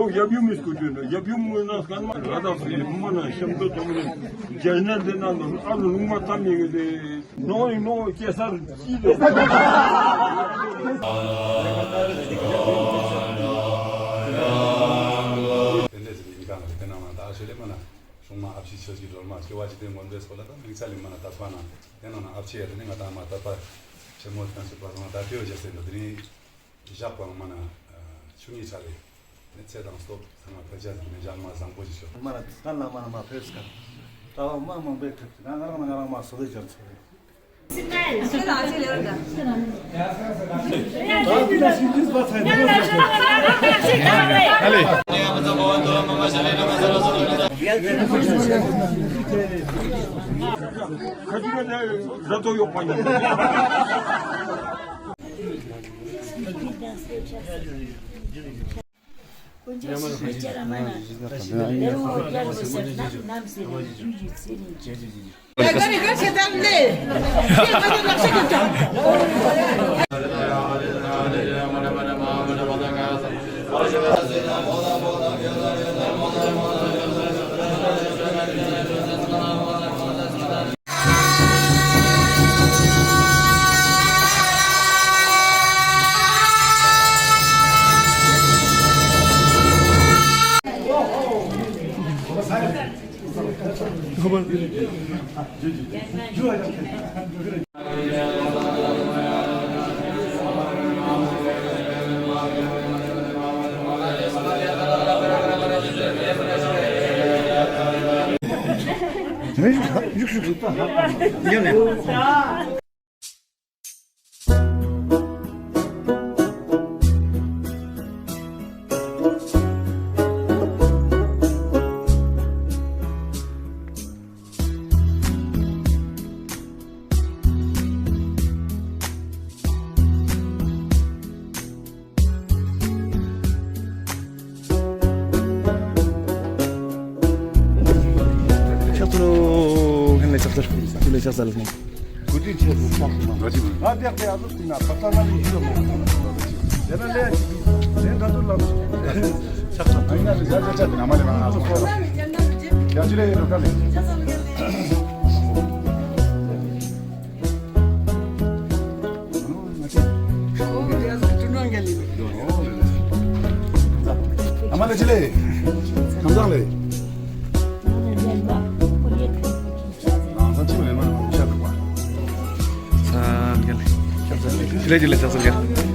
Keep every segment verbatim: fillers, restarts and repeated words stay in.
ཡབ་ཡུམ་མི་སྐུ་དྲུང་ནོ། ཡབ་ཡུམ་མི་ན་སྐར་མ་ར་དྭགས་སི་མི་མ་ན་ཤམ་དུ་དོམ་རེ་རྒྱ་ནལ་དེ་ན་ནོ་ཨ་རུ་ལུང་མ་ཏམ་མི་གི་དེ་ནོ་ཡིན་ནོ་ཀེ་སར་ཅི་རེ། དེ་འདྲ་ཟིག་ཡིན་གང་ལ་དེ་ན་མ་ད་ཨ་ཤོ་ལེ་མ་ན་གཞུང་མ་ཨ་ཕྱི་ཆོས་ཀྱི་སྒྲོལ་མ་སྐྱེ་བ་ཅི་དེ་མངོན་པའི་སོ་ལ་ད་དམིགས་བསལ་ལི་མ་ན་དད་པ་ན་དེ་ན་ན་ཨ་ཕྱི་ཡ་དེ་ནི་ང་ད་མ་དད་པ་ཆེན་མོ་གང་ཞིག་པ་སོང་ན་ད་ཕེའུ་བྱ་སེ་འདུག་དེ་ནི། ཞག་པོ་མ་ན་ཆུ་ངི་ཆ་ལེ། ནི་ཚེ་དང་སྟོབས་ཚང་མ་ཕལ་ཆེར་ནི་ཞག་མ་བཟང་པོ་ཞིག་ཤོག་མ་ན་སྐལ་ལ་མ་ན་མ་ཕེབས་ཀ་གྲྭ་བ་མ་མང་པོས་ཁྲིད་ན་ང་རང་ང་རང་མ་སོ་ལེ་སྦྱར་ཚོ་རེད། ཕྱག་འཚལ་ལོ། ཕྱག་འཚལ། ཕྱག་འཚལ། ཕྱག་འཚལ། ཨ་མ་ལེ་ཅི་ལེ། ཁམས་བཟང་ལེ། ཨ་ས་ཅི་ལེ་མ་ཤ་དུ་བ། ཅི་ལེ་ཅི་ལེ་ཅི་ལེ།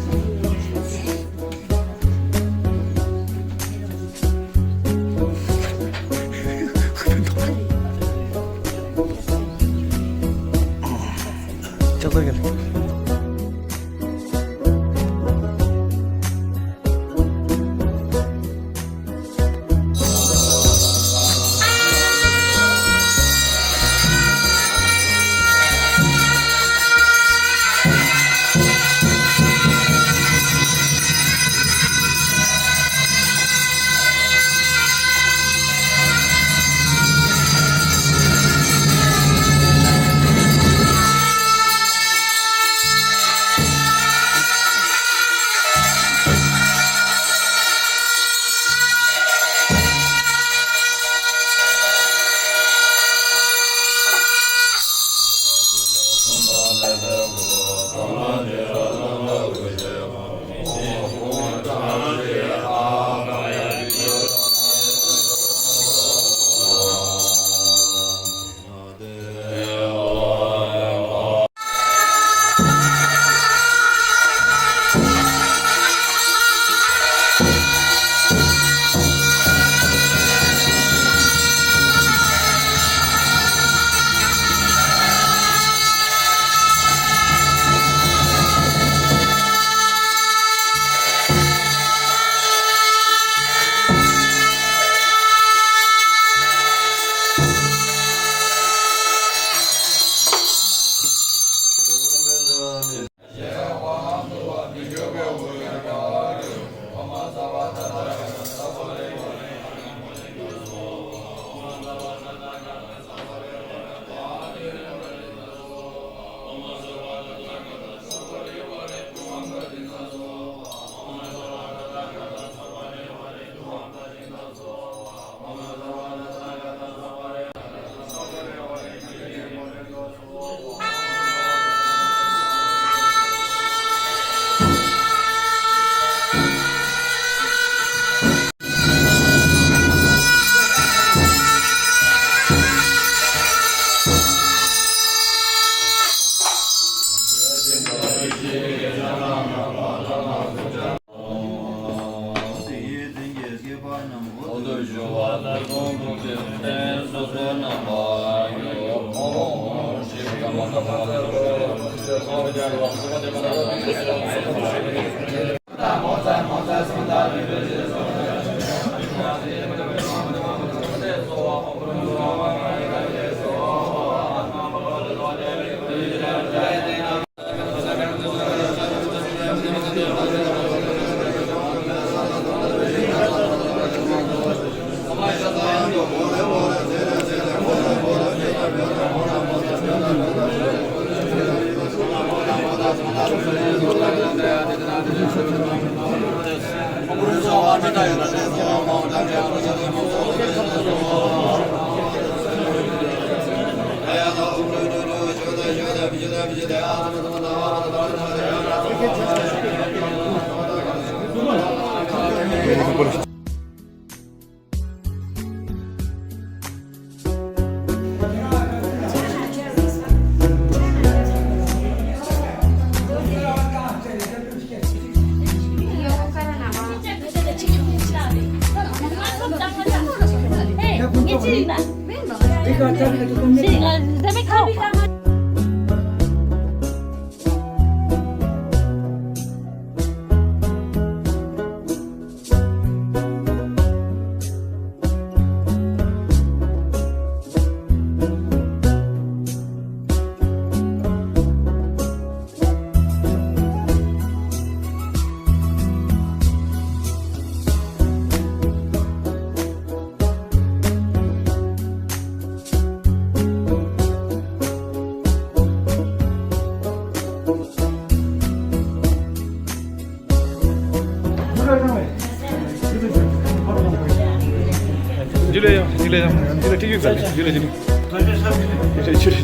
ཇུ་ལེ་ཡ། ཇུ་ལེ་ཡ། ཇུ་ལེ། ཏིག་ཡུག་ཟ་ལེ། ཇུ་ལེ། ཇུ་ལེ། ཇུ་ལེ། ཇུ་ལེ། ཇུ་ལེ།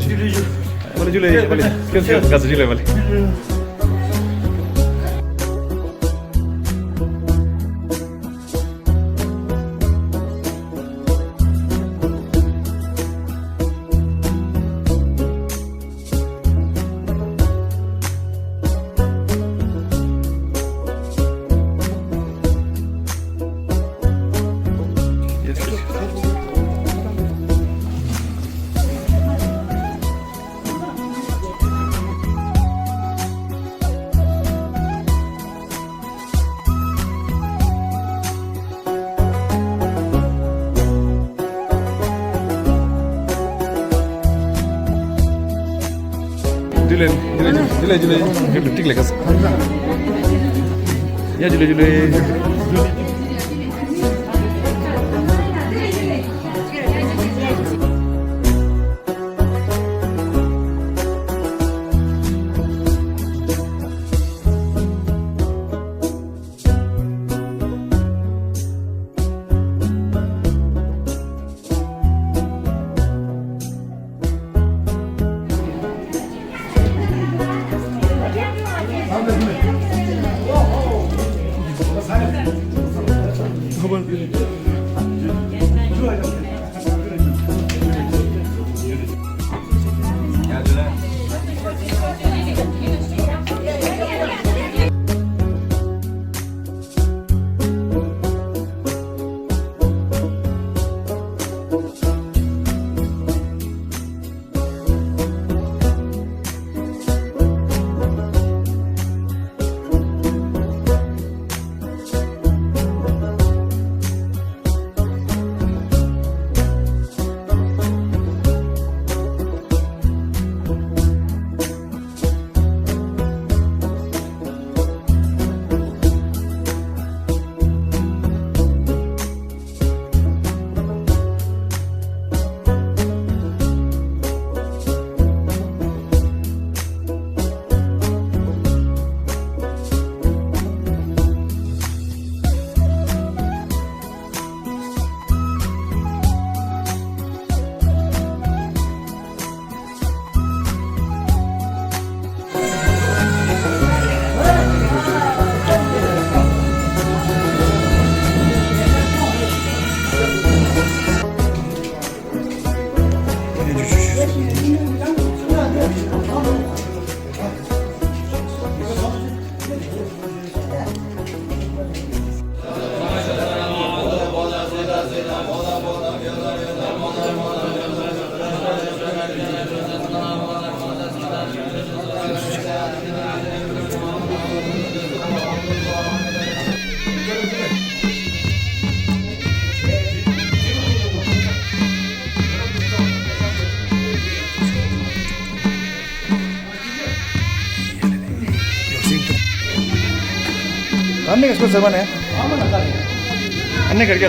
ཇུ་ལེ། ཇུ་ལེ། ཇུ་ལེ། ཇུ་ལེ། ཇུ་ལེ། ཇུ་ལེ། ཏིག་ལེ་ཀ་ས། ཡ་ཇུ་ལེ། ཇུ་ལེ། अन्य किसको सेवा ने? अन्य करके।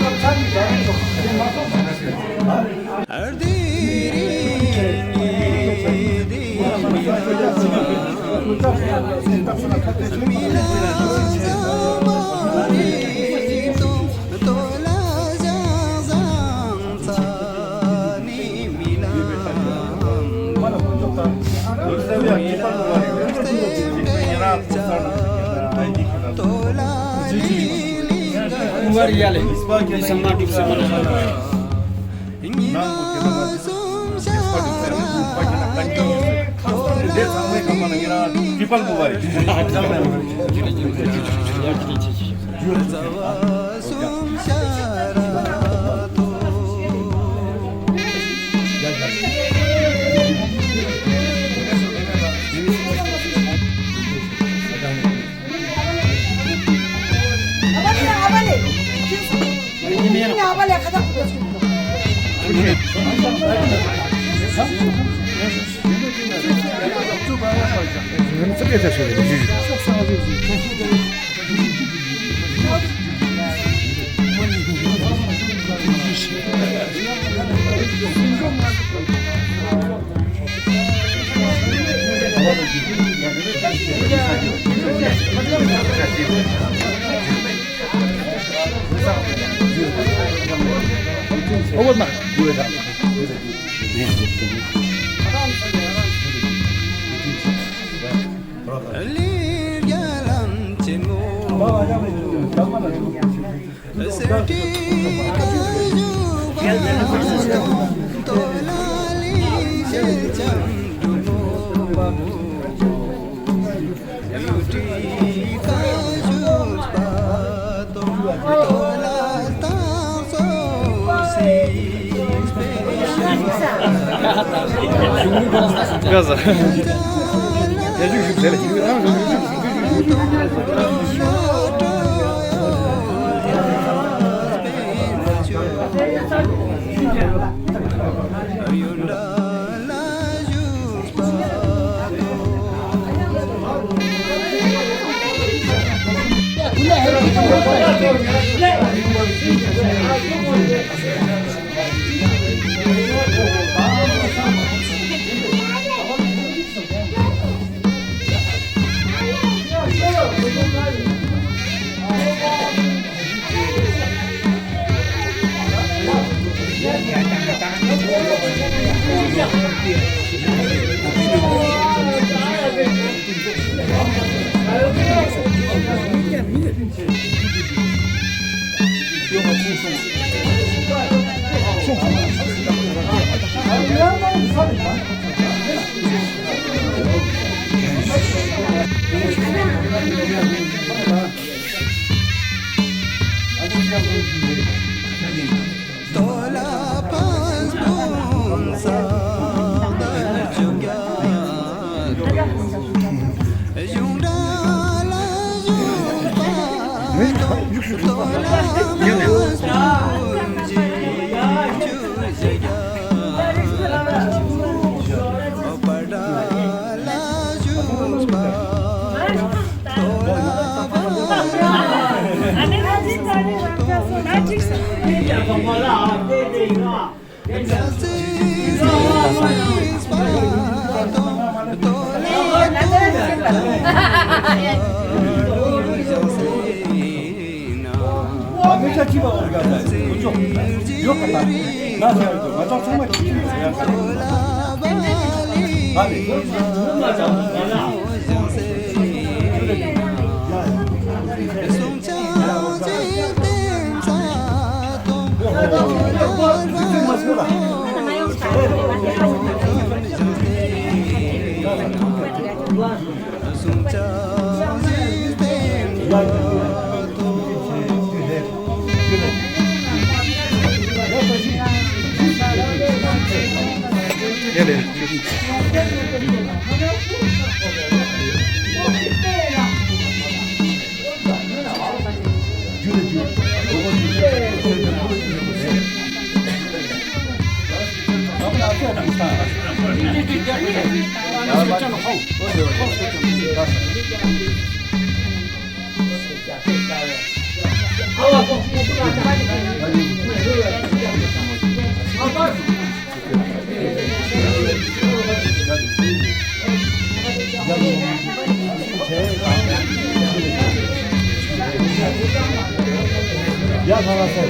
ཡ་ཧ་ལ་སེ།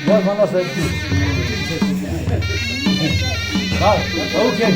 ཡ་ཧ་ལ་སེ། ཨོ་ཁེ།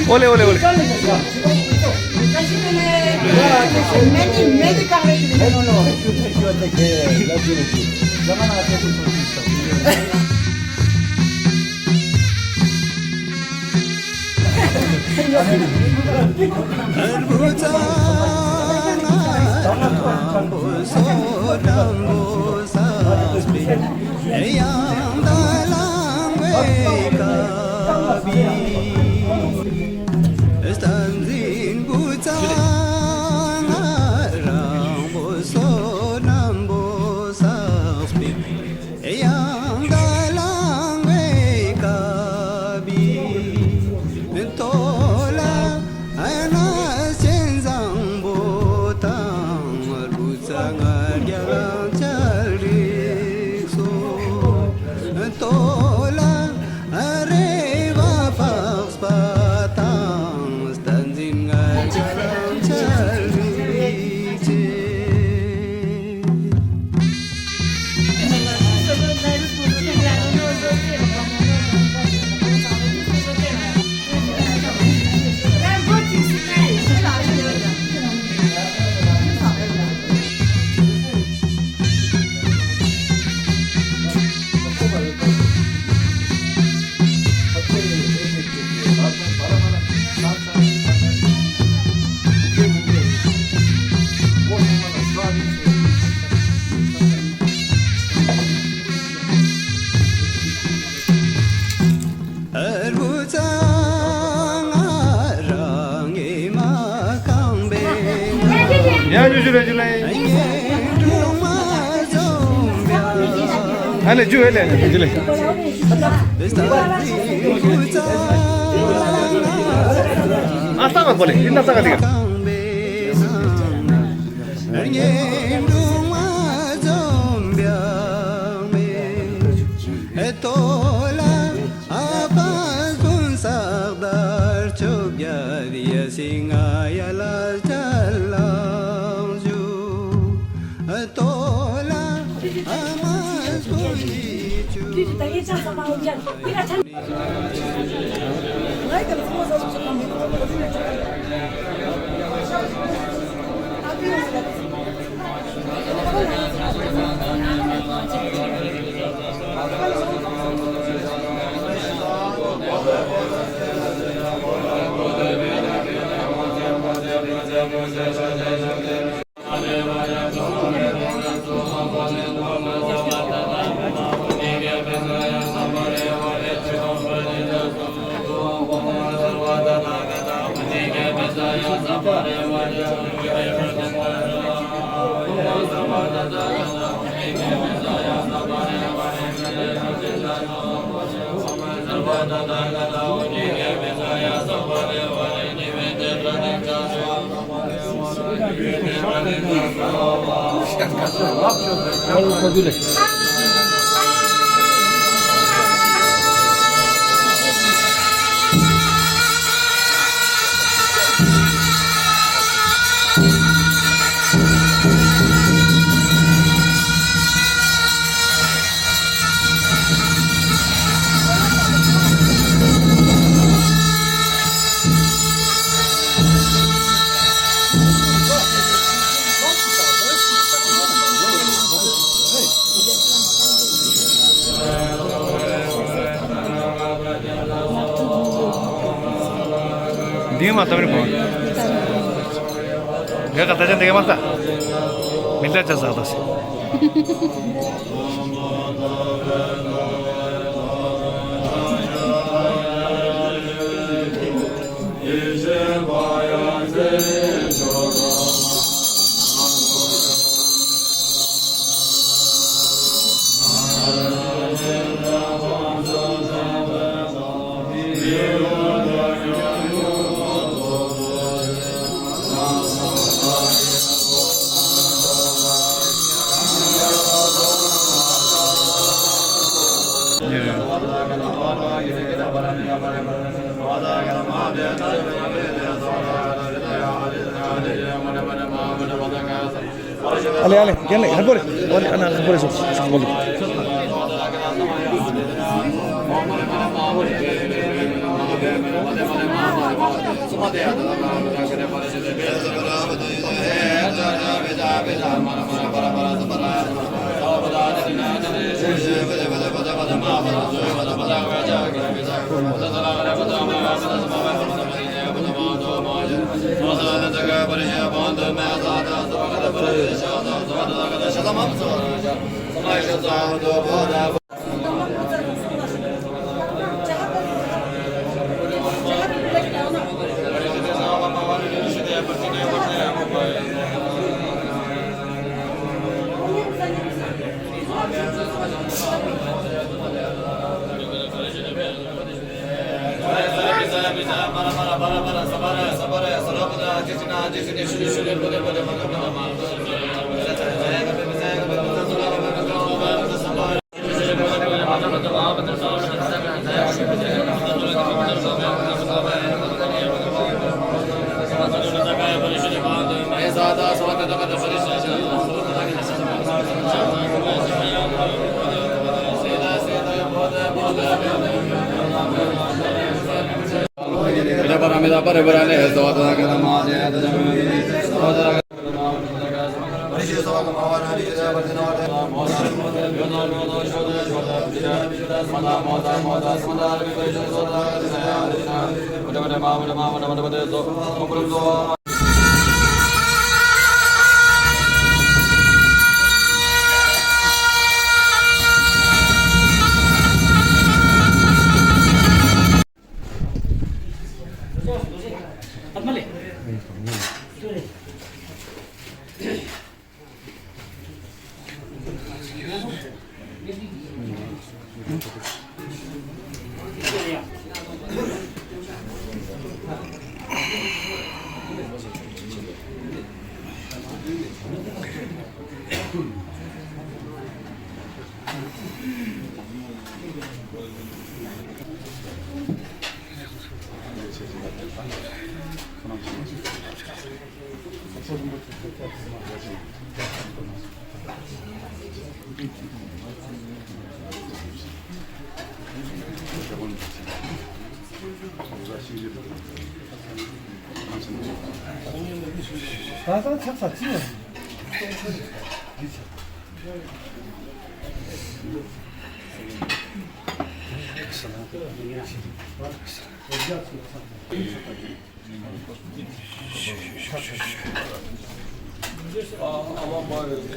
ཨོ་ལེ་ཨོ་ལེ། ཨོ་ལེ་ཨོ་ལེ་ཨོ་ལེ། ཡང་དག་བླང་བའི་སྐབས་ཡིན། ཐོ་ལ་གནས་ཆེན་བཟང་པོ་དང་། རུ་ཙ་ང་རྒྱལ་ལ་ལྕགས་རིགས་སོགས། ཐོ་ལ་རེ་བ་འཕགས་པ་དང་། བསྟན་འཛིན་ང་རྒྱལ་ལ་ལྕགས་རིགས་ཆེ། ཡ་ཇུ་ཇུ་ལེ་ཇུ་ལེ། ཨ་ལེ་ཇུ་ཨེ་ལེ་ཇུ་ལེ། ཨ་ལྟ་ག་པོ་ལེ་ཨིན་ན་ལྟ་ག་ལེ། འདི་མ་ལྟ་བར་གོ། ངས་ཀ་ད་ཅན་འདི་ག་མ་ལྟ། མི་ལྟ་ཅ་ཟ་ད་སེ། ཨ་ལེ་ཨ་ལེ། རྒན་ལེ་ཧར་པོ་རེ། ཨ་ལེ་ཨ་ན་ཧར་པོ་རེ་སོང་སོང་གོ་ལེ།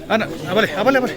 ཨ་ན་ཨ་བ་ལེ་ཨ་བ་ལེ་ཨ་བ་ལེ།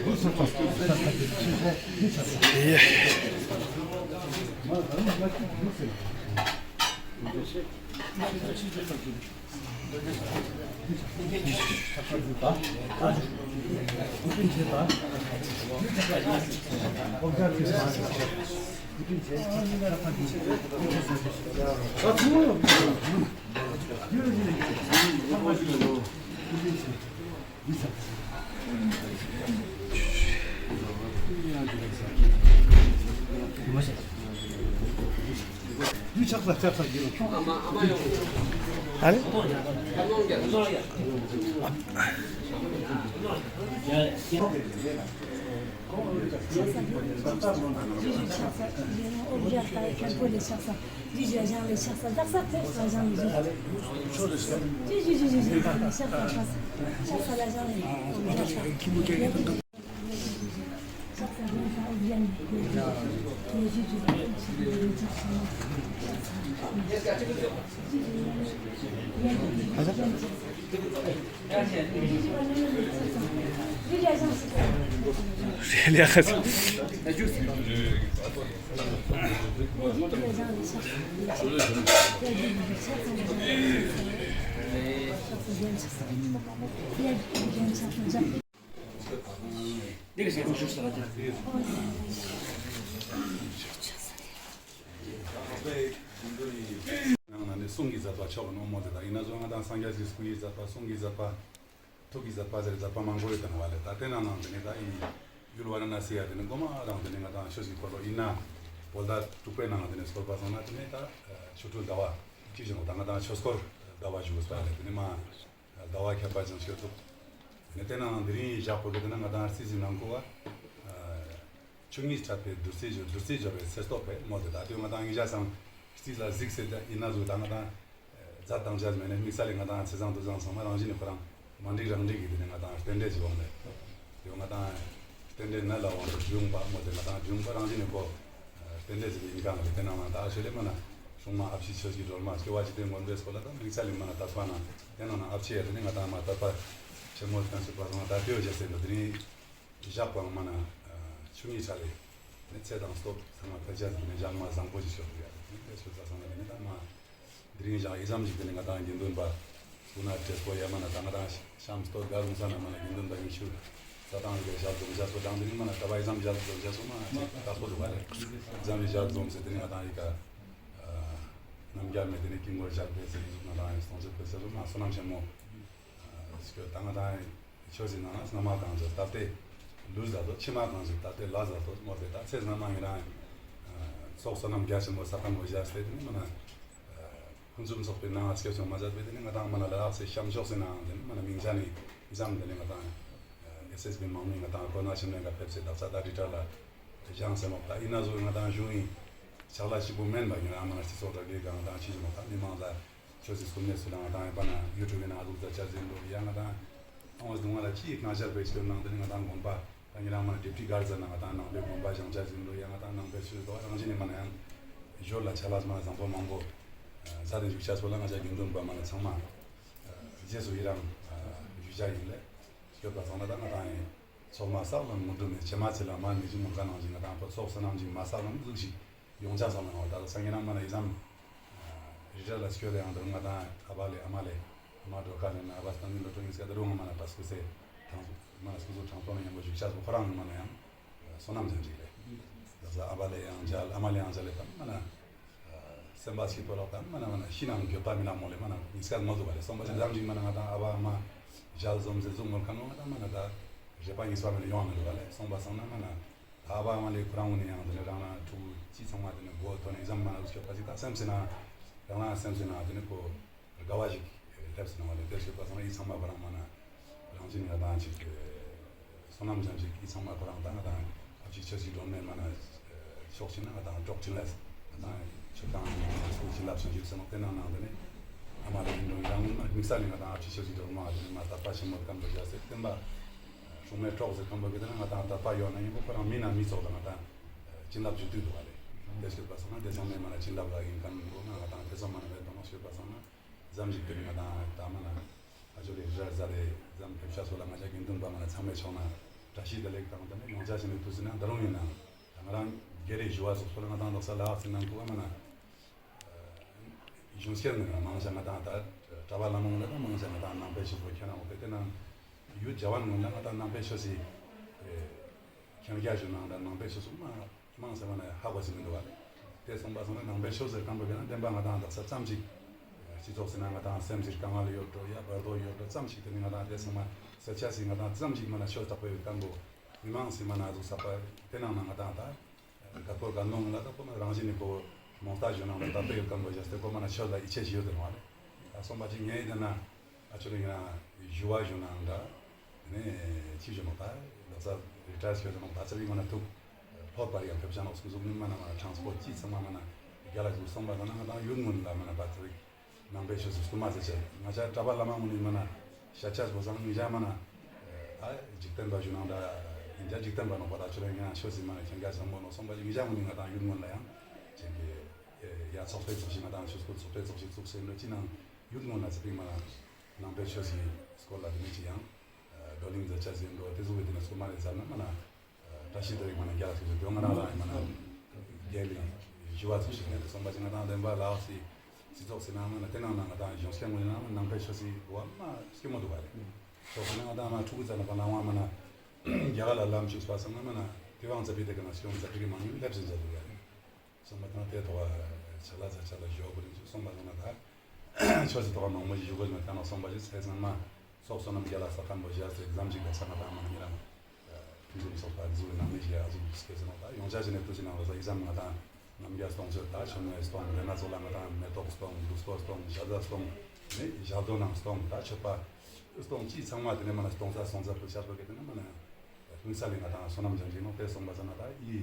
ནང་ན་ནི་གསུང་གི་མཛད་པ་མཆོག་གི་ནོ་མོ་དེ་དང་ཡིན་ན་ཟོ་ང་དང་སངས་རྒྱས་ཀྱི་སྐུ་ཡི་མཛད་པ་གསུང་གི་མཛད་པ་ཐུགས་ཀྱི་མཛད་པ་ཟེར་མཛད་པ་མང་པོ་ཡོད་དང་བ་ལེ། ད་དེ་ནང་ནང་དེ་ནི་ད་ཡིན་ཡུལ་ཝཱ་ར་ཎ་སི་ཡ་དེ་ནི་གོ་མ་རང་དེ་ནི་ང་དང་ཆོས་ཀྱི་འཁོར་ལོ་ཡིན་ན་བོད་ཟླ་དྲུག་པའི་ནང་དེ་ནི་སྐོར་པ་སོང་ན་དེ་ནི་ད་ཆོ་འཕྲུལ་ཟླ་བ་ཅི་བཞིན་ད་ང་དང་ཆོས་འཁོར་ཟླ་བ་བཞུགས་པ་ལེ། དེ་ནི་མ་ཟླ་བ་ཁྱད་པར་ཅན་ཞིག་འདུག་ནི་དེ་ནང་དེ་རིང་ཞག་པོ་གི་དེ་ན་ང་དང་རྩིས་ཟིན་ནང་ཁུ་བ་ཆོས་ཉིད་འཕྲད་པའི་བདུད་རྩི་འབྱོར་བདུད་རྩི་འབྱོར་བའི་ཚེ་སྟོབས་པའི་མོ་དེ་ད་དེ་ང་དང་ངི་ཞག་སང་རྩིས་ལ་གཟིགས་སེ་ད་ཡིན་ན་ཟུག་ད་ང་དང་མཛད་དང་བྱ་མེད་ནས་དམིགས་བསལ་ལས་ང་དང་ཚེ་བཟང་དུས་བཟང་ཚང་མ་རང་བཞིན་ནི་ཁོ་རང་མ་འགྲིག་རང་འགྲིག་གི་དེ་ནས་ང་དང་རྟེན་འབྲེལ་ཞིག་འོང་ནས་དེ་ང་དང་རྟེན་འབྲེལ་ནད་ལ་འོང་དུ་འབྱུང་བ་མོ་དེ་ང་དང་འབྱུང་བ་རང་བཞིན་ནི་ཁོ་རྟེན་འབྲེལ་ཟེར་ཏེ་ཡིན་གང་ལ་དེ་ནང་ན་ད་ཨ་ཆོས་ལས་མ་ན་སྲུང་མ་ཨ་ཕྱི་ཆོས་ཀྱི་སྒྲོལ་མ་སྐྱོ་བ་ཅི་སྟེ་མངོན་པའི་སྐོར་ལ་ད་དམིགས་བསལ་ལས་མ་ན་དད་པ་ན་དེ་ནང་ན་ཨ་ཕྱི་ཡ་དེ་ནི་ང་དང་མ་དད་པ་ཆེན་མོ་ལྡན་ཚུལ་པ་སོང་ན་ད་དེའོ་བྱས་ཟེར་ན་དེ་རིང་ཞག་པའང་མ་ན་ཆུ་གཉིས་ཆ་ལས་ནི་ཚེ་དང་སྟོབས་ཚང་མ་ཕལ་ཆེར་ནི་ཞག་མ་བཟང་པོ་ཞིག་ཤོར་ཡ་དེ་ནི་ཆུ་ཚ་སོང་ན་དེ་ནི་ད་མ་དེ་རིང་ཞག་ཨི་ཙམ་ཞིག་དེ་ནི་ང་དང་དགེ་འདུན་པ། སྐུ་ན་བགྲེས་པོ་ཡ་མ་ན་ད་ང་དང་ཤམ་སྟོད་ག་རུང་ས་ན་མ་ན་དགེ་འདུན་པ་ཡིན་ཤུལ་ས་དང་ཡི་གེ་ཞབས་རྫོང་བྱ་སོ་དང་དེ་རིང་མ་ན་ད་བ་ཡི་ཙམ་ཞབས་རྫོང་བྱ་སོ་མ་ཅིག་ད་སོ་འདུག་ག་ལེ། ཙམ་ཞིག་ཞབས་རྫོང་ཟེར་དེ་རིང་ང་དང་ཡི་ག་རྣམ་རྒྱལ་མེ་དེ་ནི་དཀྱིལ་འཁོར་ཞབས་པད་ཟེར་གི་ཟུག་ང་དང་ཡི་སྟོང་ཆེ་པད་ཟེར་རུ་མ་བསོད་ནམས་ཆེན་མོ་སྐྱོ་ད་ང་དང་ཡི་ཆོས་ཟིན་ན་ན་སྔ་མ་གང་ཟེར་ད་ལྟའི་ལུས་ཟ་དོ་ཕྱི་མ་གང་ཟེར་ད་ལྟའི་ལ་ཟ་དོ་མོ་དེ་ད་ཚེ་སྔ་མ་ཡིན་རང་ཚོགས་བསོད་ནམས་རྒྱ་ཆེན་པོ་ས་ཁམས་བོ་བཞག་སྟེ་དེ་ནི་མ་ན། ཕུན་སུམ་ཚོགས་པའི་ནང་སྐྱེ་ཚུལ་མ་ཟད་པའི་དེ་ནི་ང་དང་མ་ན་ལ་དྭགས་སི་ཤམ་ཕྱོགས་སི་ནང་དེ་ནི་མ་ན་མིང་ཆ་ནི་ཨི་ཙམ་དེ་ནི་ང་དང་ཨེས་ཨེས་བི་མང་མི་ང་དང་ཁོ་ན་ཆེན་མོའི་ཀ་ཕེབས་སེ་ད་ས་ད་རི་ཊར་ལ་བཞེངས་སེ་མོ་ད་ཡིན་ན་ཟུག་ང་དང་གཞུང་ཡིན་ཕྱག་ལ་གཅིག་པུ་མེན་པ་ཡིན་རང་མ་ན་སྤྱི་ཚོགས་དྲ་རྒྱའི་གང་དང་ཕྱི་ཞིག་མོ་ད་མི་མང་ལ་ཆོས་སི་སྐུ་གནས་སུ་ལ་ང་དང་ཡིན་པ་ན་ཡུ་ཊུབ་ཡིན་ན་ཨ་ཟུག་ད་ཆ་ཟིན་འགྲོ་ཡ་ང་དང་ཨང་སྡུག་བསྔལ་ལ་ཅི་གང་ཤར་པའི་སྐྱོན་ནང་དེ་ནི་ང་དང་དགོན་པ། ད་ཉེ་རང་མ་ན་སྒྲིབ་སྒྲི་གར་ཟེར་ན་ང་དང་ནང་པའི་དགོན་པ་བཞེངས་བྱ་ཟིན་འགྲོ་ཡ་ང་དང་ནང་པའི་ཆོས་དོ་རང་བཞིན་ནི་མ་ན་ཡང་ཞོར་ལ་ཆ་ལ་མ་ན་བཟང་པོ་མང་པོ་ཟ་དེ་བཞུགས་བྱ་སོ་ལ་ང་ཅག་དགེ་འདུན་པ་མ་ན་ཚང་མ་རྗེས་སུ་ཡི་རང་བཞུགས་བྱ་ཡིན་ལེ། སྐྱོད་པ་ཚང་མ་ད་ང་དང་ཡིན་ཚོགས་མ་བསགས་ལ་མུ་འགྲོ་མེད་ཕྱེ་མ་ཚེ་ལ་མ་མི་ཅི་མོ་ག་ནང་བཞིན་ང་དང་པོ་ཚོགས་བསོད་ནམས་ཅིག་མ་བསགས་ལ་མི་ཟུག་ཞིག་ཡོང་ཆ་སོང་ན་འོ་ད་ལོ་སང་ཉིན་ན་མ་ན་ཡི་ཙམ་རི་ཊར་ལ་སྐྱོད་དེ་ཡང་དུ་ང་དང་ཨ་བ་ལེ་ཨ་མ་ལེ་ཨ་མ་འགྲོ་ཁ་ནས་ན་ཨ་བ་སྟང་ཉིན་ལོ་ཏོ་ཡིན་སྐད་དུ་རུང་ང་མ་ན་ད་སྐུ་ཚེ་དྲང་མ་ན་སྐུ་གཟུགས་དྲང་ཐོག་ན་ཡང་པོ་བཞུགས་ཆ་སོ་ཁོ་རང་མ་ན་ཡང་བསོད་ནམས་ཅན་ཅིག་ལེ། ད་ས་ཨ་བ་ལེ་ཡང་མཇལ་ཨ་མ་ལེ་ཡང་མཇལ་ལེ་ད་མ་ན་སེམས་པ་སྐྱིད་པོ་ལོག་ད་མ་ན་མ་ན་ཤི་ནང་འགྱོད་པ་མི་ན་མོ་ལེ་མ་ན་ཡིན་སྐད་མ་འདུག་པ་ལེ། སོང་པ་ཅིག་ཙམ་ཅིག་མ་ན་ང་དང་ཨ་བ་ཨ་མ་མཇལ་འཛོམས་ཟེར་འཛོམས་མོལ་ཁ་ནོ་ང་དང་མ་ན་ད་རེ་པ་ཡིན་སོ་མ་ན་ཡོང་མི་འདུག་པ་ལེ། སོང་པ་སང་ན་མ་ན། ད་ཨ་བ་ཨ་མ་ལེ་ཁོ་རང་ངོ་ནས་ཡང་དེ་ནས་རང་ན་ཕྲུ་གུ་ཅི་ཚང་མ་དེ་ནས་མགོ་ཐོན་ནས་ཨི་ཙམ་མ་ན་སྐྱོད་པ་ཅིག་ད་སེམས་སི་ན་རང་ན་སེམས་སི་ན་དེ་ནས་ཁོ་དགའ་བ་ཞིག་སླེབས་སི་ན་བ་ལེ། དེ་སྐྱོད་པ་སང་ན་ཨི་ཚང་མ་ཁོ་རང་མ་ན་རང་བཞིན་ང་དང་ཅིག་བསོད་ནམས་ཅན་ཞིག་ཨི་ཚང་མ་ཁོ་རང་ད་ང་དང་ཨ་ཕྱི་ཆོས་ཀྱི་སྒྲོན་མེ་མ་ན་ཕྱོགས་ཕྱི་ན་ང་དང་གྲོགས་ཕྱི་ལ་ང་དང་ཆོས་དང་ཆོས་བྱིན་རླབས་ཅན་ཞིག་སེ་མོ་དེ་ནང་ནང་དེ་ནས་ཨ་མ་ལེ་ཡིན་འགྲོ་ཡང་དམིགས་བསལ་ནས་ང་དང་ཨ་ཕྱི་ཆོས་ཀྱི་སྒྲོན་མ་དེ་ནས་མ་དད་པ་ཆེན་མོ་སྐམ་པོ་བཞག་སེ་བསྟན་པ། སྲུང་མའི་གྲོགས་ཟེར་ཁན་པོ་གི་དེ་ན་ང་དང་དད་པ་ཡོད་ན་ཡིན་པོ་ཁོ་རང་མི་ན་མི་ཚོགས་ལ་ང་དང་བྱིན་རླབས་ཅིག་སྟེར་འདུག་པ་ལེ། དེ་སྐྱོད་པ་སང་ན་དེ་ཚང་མས་མ་ན་བྱིན་རླབས་ལ་ཡིན་ཁན་འགྲོ་ན་ང་དང་དེ་ཚང་མ་ན་མེད་པ་ན་སྐྱོད་པ་སང་ན་ཙམ་ཞིག་དེ་ནི་ང་དང་ད་མ་ན་ཨ་ཅོ་ལེ་ར་ཟ་རེ་ཙམ་ཕེབས་ཤ་སོ་ལ་ང་ཅག་དགེ་འདུན་པ་མ་ན་ཚང་མས་ཆོག་ན་བཀྲ་ཤིས་བདེ་ལེགས་དང་དེ་ནས་ཡོང་ཆ་ཞིག་ནས་དུས་སུ་ན་ད་རུང་ཡིན་ན་ད་ང་རང་སྒེར་རེ་ཞུ་བ་སོགས་སོ་ལ་ང་དང་དག་ས་ལ་ཨ་ཚི་ནང་ཁུ་བ་མ་ན། གཞུང་སྐྱོང་ནང་མང་ཆེ་ང་དང་ད་གྲྭ་པ་བླ་མ་ངོ་ལ་ད་མང་ཆེ་ང་དང་ནང་པའི་ཆོས་པོ་ཁྱེད་རང་འོ་དེ་དེ་ནང་ཡུལ་རྒྱ་བ་ངོ་ལ་ང་དང་ནང་པའི་ཆོས་སི་ཁྱེད་རྒྱ་ཞུ་ནང་ད་ནང་པའི་ཆོས་སུ་མ་མང་ཆེ་མ་ན་ཧ་གོ་ཟིན་མི་འདུག་བ་ལེ། དེ་སོང་པ་སོང་ན་ནང་པའི་ཆོས་ཟེར་ཁན་པོ་གི་ན་བདེན་པ་ང་དང་དག་ས་ཙམ་ཅིག་སྤྱི་ཚོགས་སི་ན་ང་དང་སེམས་སི་དཀའ་ངལ་ཡོད་འགྲོ་ཡ་བར་དོ་ཡོད་འགྲོ་ཙམ་ཞིག་དེ་ནི་ང་དང་དེ་སོང་མ་ས་ཆ་སི་ང་དང་ཙམ་ཞིག་མ་ན་ཆོས་དག་པོ་ཡོད་ཁན་པོ་མི་མང་སི་མ་ན་ཟུག་ས་པ་དེ་ནང་ན་ང་དང་ད་དཀར་པོ་དཀར་ནོ་ལ་དཀར་པོ་ན་རང་བཞིན་ནི་ཁོ་མོང་སྟ་ཞུ་ནང་ལ་དཀར་པོ་ཡོད་ཁན་པོ་བཞག་སྟེ་ཁོ་མ་ན་ཆོས་ལ་ཡིད་ཆེས་ཞིག་ཡོད་དེ་ནོ་ལེ། ད་སོང་པ་ཅིག་ངས་ཡིན་ན་ཨ་ཆོས་ལ་ཡིན་ན་ཞུ་བ་ཞུ་ནང་འདྲ་ནས་ཅི་ཞུ་ནོ་ད་ལག་ས་རི་ཊ་ཡར་ཞུ་ནོ་ད་ཚ་བིག་མ་ན་ཐུག་ལྷོད་པར་ཡང་ཕེབས་ཅང་ནོ་སྐུ་གཟུགས་ནི་མ་ན་མ་ན་ཊ་རན་སི་པོར་ཊ་ཅི་ཚང་མ་མ་ན་རྒྱ་ལ་ཞུ་སོང་པ་ན་ང་དང་ཡུལ་ངོ་ལ་མ་ན་པ་ཚ་བིག་ནང་པའི་ཆོས་སུ་སྐུ་མ་ཟེར་ཆེ། ང་ཅག་གྲྭ་པ་བླ་མ་ངོ་ནི་མ་ན་ཤ་ཆ་བོ་སང་ཉི་ཞ་མ་ན་ཨ་འཇིག་རྟེན་པ་ཞུ་ནང་འདྲ་ཉི་ཞ་འཇིག་རྟེན་པ་ནོ་པ་ད་ཆོས་ལ་ཡང་ཆོས་སི་མ་ན་ཁྱེད་ཀ་བཟང་པོ་ནོ་སོང་པ་ཉི་ཞ་ངོ་ནི་ང་དང་ཡུལ་ངོ་ལ་ཡང་ཅན་གི་ཡ་ཚོགས་པའི་ཚོགས་ཞིག་ང་དང་ཆོས་སྐུལ་ཚོགས་པའི་ཚོགས་ཞིག་ཚུགས་སེ་འདྲ་ཅི་ནང་ཡུལ་ངོ་ན་ཚེ་པིག་མ་ན་ནང་པའི་ཆོས་སི་སྐོར་ལ་དེ་ནི་ཅི་ཡང་བགྲོ་གླེང་མཛད་ཆ་ཟིན་འགྲོ་དེ་ཟུག་གི་དེ་ནི་སྐུ་མ་རེ་ཟ་ན་མ་ན། བཀྲ་ཤིས་བདེ་ལེགས་མ་ན་རྒྱ་ལ་སྐྱོད་ཅེས་དོན་ང་རང་རང་མ་ན་རྒྱལ་ལི་ཞུ་བ་ཚུགས་ཤིག་ནས་སོང་པ་ཅིག་ང་དང་བདེན་པ་ལ་སི་སྤྱི་ཚོགས་སི་ནང་མ་ན་དེ་ནང་ན་ང་དང་གཞུང་སྐྱོང་ངོས་ནང་ནང་པའི་ཆོས་སི་གོ་བ་མ་སྐྱེ་མོ་འདུག་པ་རེད། ཚོགས་སི་ནང་ང་དང་མ་ཕྲུ་གུ་ཙ་ན་པ་ནང་བ་མ་ན་རྒྱ་གར་ལ་ལམ་ཅུག་པ་སང་མ་ན་དེ་བང་ཙ་པི་དེ་ག་ན་སྐྱོང་ཙ་པི་གི་མང་ཉུང་སླེབས་ཟིན་ཙ་འདུག་པ་རེད། སོང་པ་དང་དེ་ཐོག་ཆ་ལ་ཆ་ལ་ཞོ་བོ་རིན་སོང་པ་དང་ན་ད་ཆོས་སི་ཐོག་མང་མོ་ཞིག་ཞུ་དགོས་ན་ད་ན་སོང་པ་ཞིག་ཚེ་ཚང་མ་སོགས་སོ་ནམ་རྒྱ་ལ་ས་ཁམས་པོ་ཞག་ཚེ་ཙམ་ཞིག་ལ་ས་ང་དང་མ་ན་ཉེ་རང་ཕུན་སུམ་ཚོགས་པ་འཛུལ་ནང་མི་ཞིག་ཨ་ཟུག་སྐྱེ་ཟེར་ནོ་ད་ཡོང་ཆ་ཞིག་ནས་ཐུག་ཞིག་ནང་ལ་ས་ཡིག་ཙམ་ང་དང་ནམ་རྒྱ་སྟོང་ཚོད་ད་ཆོ་མེ་སྟོང་དེ་ན་ཚོ་ལ་ང་དང་མེ་ཏོག་སྟོང་ལུག་སྤོ་སྟོང་ཞག་ཟ་སྟོང་ནི་ཞག་དོ་ནང་སྟོང་ད་ཆོད་པ་སྟོང་ཅི་ཚང་མ་དེ་ནས་མ་ན་སྟོང་ཚ་སྟོང་ཚ་ཕུལ་ཆ་པོ་གི་དེ་ནས་མ་ན་དམིགས་བསལ་ལས་ང་དང་བསོད་ནམས་ཅན་ཅིག་ནོ་དེ་སོང་པ་ས་ན་ད་ཡི།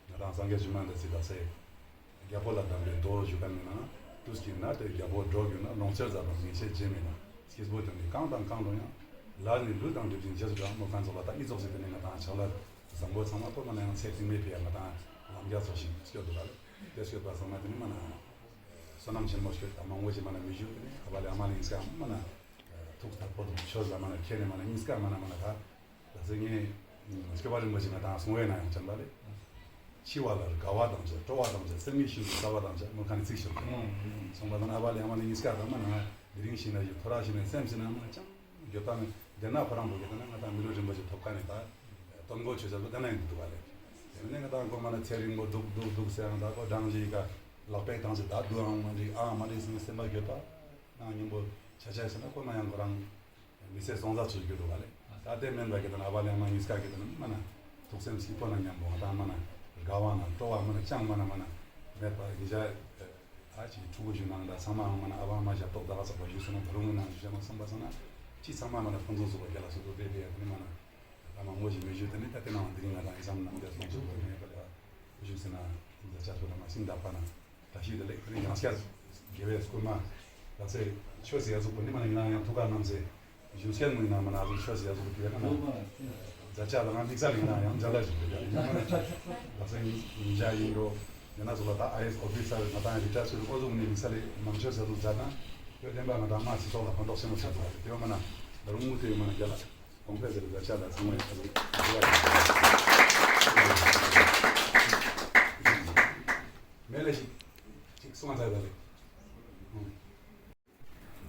ང་དང་སངས་རྒྱས་བཅོམ་ལྡན་འདས་སི་ད་སེ། རྒྱལ་པོ་ལ་གདམས་པའི་མདོ་ཞུ་ཁན་ནི་ནང་དུས་ཀྱི་ན་དེ་རྒྱལ་པོ་འགྲོ་རྒྱུ་ན་ལོངས་སྤྱོད་ཟབ་པ་ངེས་ཤེས་རྗེ་མེད་ན་སྐྱེས་བུ་དོན་གྱི་གང་དང་གང་རུང་ཡང་། ལར་ནི་ལུས་དང་གྲིབ་ཅན་རྗེས་སུ་འབྲང་མོ་ཁན་ཚོགས་ལ་ད་ཨི་ཚོགས་སི་དེ་ནི་ང་དང་ཆག་ལ་བཟང་པོ་ཚང་མ་ཐོབ་ན་ཡང་ཚེ་རྟིང་མའི་ཕི་ཡ་ང་དང་ལམ་རྒྱ་ཚོགས་ཤིག་སྐྱོད་འདུག་ལ་དེ་སྐྱོད་པ་ཚང་མ་དེ་ནི་མ་ན་བསོད་ནམས་ཆེན་མོ་སྐྱོད་ད་མང་པོ་ཞིག་མ་ན་མི་ཞུ་དེ་ནི་ཨ་བ་ལེ་ཨ་མ་ལེ་ཡིན་སྐམ་མ་ན་ཐུགས་ཐག་པོ་དང་ཆོས་ལ་མ་ན་ཁྱེད་ནི་མ་ན་ཡིན་སྐམ་མ་ན་མ་ན་ད། ད་ཚེ་ངས་སྐྱོབ་པ་རིན་པོ་ཆེ་ང་དང་གསུང་བའི་ནང་ཡང་ཅང་ད་ལེ། འཆི་བ་ལ་དགའ་བ་དང་བཅས་སྤྲོ་བ་དང་བཅས་སེམས་ཉིད་ཤིན་ཏུ་གསལ་བ་དང་བཅས་མོལ་ཁན་ནི་ཚིག་ཤོད་དེ། སོང་པ་དང་ཨ་བ་ལེ་ཨ་མ་ལེ་ཉིས་ཀ་དང་མ་ན་དེ་རིང་ཤི་ན་ཞིག་ཐོ་ར་ཤི་ན་སེམས་ཤི་ན་མ་ཅང་འགྱོད་པ་མེད་དེ་ན་ཁོ་རང་བོ་གི་དེ་ན་ང་དང་མི་ལུས་རིན་པོ་ཆེ་ཐོབ་ཁན་ནི་ད་དོན་གོ་ཆོས་ཆ་ལོ་དེ་ན་ཡིན་འདུག་པ་ལེ། དེ་ནས་ང་དང་གོ་མ་ན་ཚེ་རིང་པོ་འདུག་འདུག་འདུག་ཟེར་ཡང་ད་གོ་འགྲང་ཞིག་ག་ལག་པའི་བཏང་ཞིག་ད་འདུག་ཨང་མ་འགྲིག་ཨང་མ་འགྲིག་ཟེར་ནས་སེམས་པ་འགྱོད་པ་ནང་སྙིང་པོ་ཆ་ཆ་ཟེར་ན་ཁོ་ན་ཡང་ཁོ་རང་། མི་ཚེ་སོང་ཙ་ཚུལ་གྱི་འདུག་ག་ལེ། ད་དེ་མེན་པ་གི་དང་ཨ་བ་ལེ་ཨ་མ་ཉིས་ཀ་གི་དང་མ་ན་ཐུགས་སེམས་སྐྱིད་པོ་ན་མཉམ་པོ་ང་དང་མ་ན་དགའ་བ་ན་སྤྲོ་བ་མ་ན་ཅང་མ་ན་མ་ན་མེད་པ་ཡི་ཇ་ཨ་ཅིག་ཕྲུ་གུ་ཞུ་ནང་ད་ཚང་མ་མ་ན་ཨ་བ་ཨ་མ་ཞབས་ཏོག་ད་ག་ཚོགས་པ་ཞུ་སོང་ན་ད་རུང་ནང་ཞུ་ཤ་མ་སོང་པ་སོང་ན་ཅི་ཚང་མ་མ་ན་ཕུན་སུམ་ཚོགས་པ་རྒྱ་ལ་སོ་ཏོ་དེ་དེ་ཡ་དེ་ནི་མ་ན་ད་མང་པོ་ཞིག་མི་ཞུ་དེ་ནི་ད་དེ་ནང་དེ་རིང་ང་དང་ཨི་ཙམ་ནང་དེ་སོང་ཚུལ་བོ་མེད་པ་ལ་ཞུ་སེ་ན་ད་ཅག་ཚོ་ལ་མ་སིང་ད་པ་ན། བཀྲ་ཤིས་བདེ་ལེགས་ཁོ་ནི་ཡང་སྐྱར་དགེ་བའི་སྐུལ་མ་ལགས་སེ་ཆོས་སི་ཡ་ཟུག་པོ་ནི་མ་ན་ཡིན་ན་ཡང་ཐུགས་ཁ་བསྣམས་སེ་གཞུང་སྐྱོང་ངོས་ནང་མ་ན་ཨ་ཟུག་ཆོས་སི་ཡ་ཟུག་པོ་དེ་བས་ན་མ་ན་མཛད་ཆ་ལ་ང་དམིགས་བསལ་ཡིན་ན་ཡང་མཛད་ལ་ཞིག་རེད་ཡིན་མ་ན་ལགས་སེ་ཉིན་ཞག་ཡིན་འགྲོ་ཡིན་ན་ཟུག་ལ་ད་ཨའི་ཨེས་ཨོ་ཕི་སར་ང་དང་རི་ཊ་ཡར་ཆོས་ཨོ་ཟུག་ནི་དམིགས་བསལ་ལས་མང་ཆོས་ཟེར་ཟུག་མཛད་ན་ཡོད་བདེན་པ་ང་དང་མ་སྤྱི་ཚོགས་ལ་ཕན་ཐོགས་ཆེན་མོ་ཆགས་འདུག་པ་རེད། དེ་བས་མ་ན་ད་རུང་དངུལ་དེ་ཡོད་མ་ན་རྒྱ་ལ་གོང་འཕེལ་ཟེར་བའི་མཛད་ཆ་ལ་ཚང་མ་ཡོད་ཟུག་མེད་ལས་ཤིག་ཅིག་གསུང་བ་མཛད་ད་ལེ།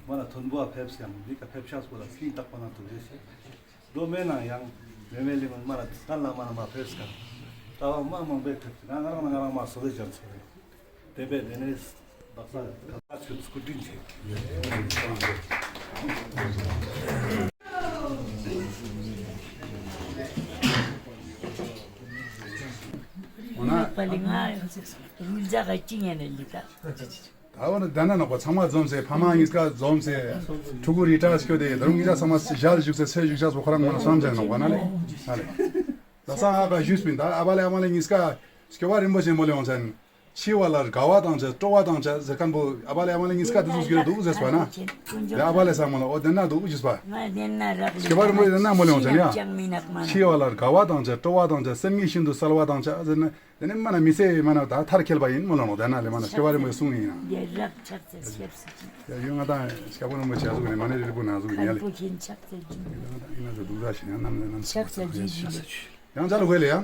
མ་ན་མཐོན་པོ་ཕེབས་ཀྱང་འདི་ཀ་ཕེབས་ཤག་སྐོར་ལ་སྙིང་ཐག་པ་ན་ཐུགས་རྗེ་ཆེ། མདོ་མེད་ན་ཡང་མེ་མེ་ལི་མན་མ་ན་ཏན་ལ་མ་ན་མ་ཕེབས་ཀྱང་གྲྭ་པ་མ་མང་པོས་ཕེབས་ཀྱང་ང་རང་ང་རང་མ་སོ་ལེ་ཅན་ཚོ་རེད། དེ་བས་དེ་ནས་བག་ས་ཁ་ཆུ་སྐུ་དྲིན་ཆེ། འོ་ན། པ་ལི་ང་རུལ་ཇ་ག་ཅི་ཉན་ལི་ད། ད་འོ་ན་ད་ན་ནོག་པ་ཚང་མ་འཛོམས་སེ་ཕ་མ་གཉིས་ཀ་འཛོམས་སེ་ཕྲུ་གུ་རི་ཊ་ཡར་སྐྱོད་དེ་ད་རུང་གཉིས་ཀ་ཚང་མ་ཞལ་བཞུགས་སེ་ཚེ་བཞུགས་ཤག་སོ་ཁོ་རང་མ་ན་བསམ་བྱས་ནོག་པ་ན་ལེ། ན་ལེ། ད་ས་ཨ་ཀ་ཞུས་པིན་ད་ཨ་བ་ལེ་ཨ་མ་ལེ་གཉིས་ཀ་སྐྱོབ་པ་རིན་པོ་ཆེ་མོལ་ལེ་འོང་ཚན། འཆི་བ་ལ་དགའ་བ་དང་བཅས་སྤྲོ་བ་དང་བཅས་ཟེར་ཁན་པོ་ཨ་བ་ལེ་ཨ་མ་ལེ་གཉིས་ཀ་དེ་ཚོ་སྐྱོད་དུག་ཟེར་པ་ན། དེ་ཨ་བ་ལེ་ས་མོལ་ལ་འོ་དེ་ན་དུག་ཞུས་པ། སྐྱོབ་པ་རིན་པོ་ཆེ་དེ་ན་མོལ་ལེ་འོང་ཚན་ཡ། འཆི་བ་ལ་དགའ་བ་དང་བཅས་སྤྲོ་བ་དང་བཅས་སེམས་ཉིད་ཤིན་ཏུ་གསལ་བ་དང་བཅས་ཟེར་ན། དེ་ནི་མ་ན་མི་ཚེ་མ་ན་ད་མཐར་འཁྱོལ་བ་ཡིན་མོལ་ལ་ནོག་དེ་ན་ལེ་མ་ན་སྐྱོབ་པ་རིན་པོ་ཆེ་གསུང་ཡིན་ན། ཡ་ཡོད་ང་དང་སྐྱོབ་པ་རིན་པོ་ཆེ་ཟུག་ནི་མ་ནི་རི་པོ་ན་ཟུག་ཡིན་ཡ་ལེ། ཡོད་ང་དང་ཡིན་ན་ཟུག་དུག་ད་ཤི་ཡང་ནམ་ནམ་ཡང་ཅ་ལ་དགོས་ལེ་ཡ།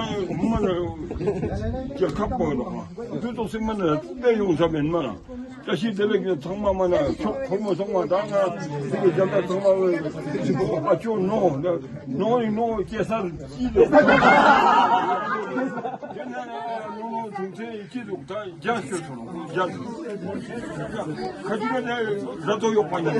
རང་མ་ན་རྒྱལ་ཁབ་པོ་ལོ། དུས་ཐོག་སེ་མ་ན་དེ་ཡོང་ས་མེན་མ་ན། བཀྲ་ཤིས་བདེ་ལེགས་ཀྱི་ཚང་མ་མ་ན་ཁྱོད་ཁོར་མོ་ཚང་མ་ད་ང་དེ་གི་རྒྱལ་ཁབ་ཚང་མ་ཨ་ཅོ་ནོ་ནོ་ནོ་སྐྱེ་སར་ཅི་ལེ། དེ་ན་ནོ་ནོ་ཐུང་ཚེ་ཅི་འདུག་ད་རྒྱ་ཤོད་ཐོང་རྒྱ་ཁ་ཅིག་ནས་ར་ཏོ་ཡོག་པ་ཉོ།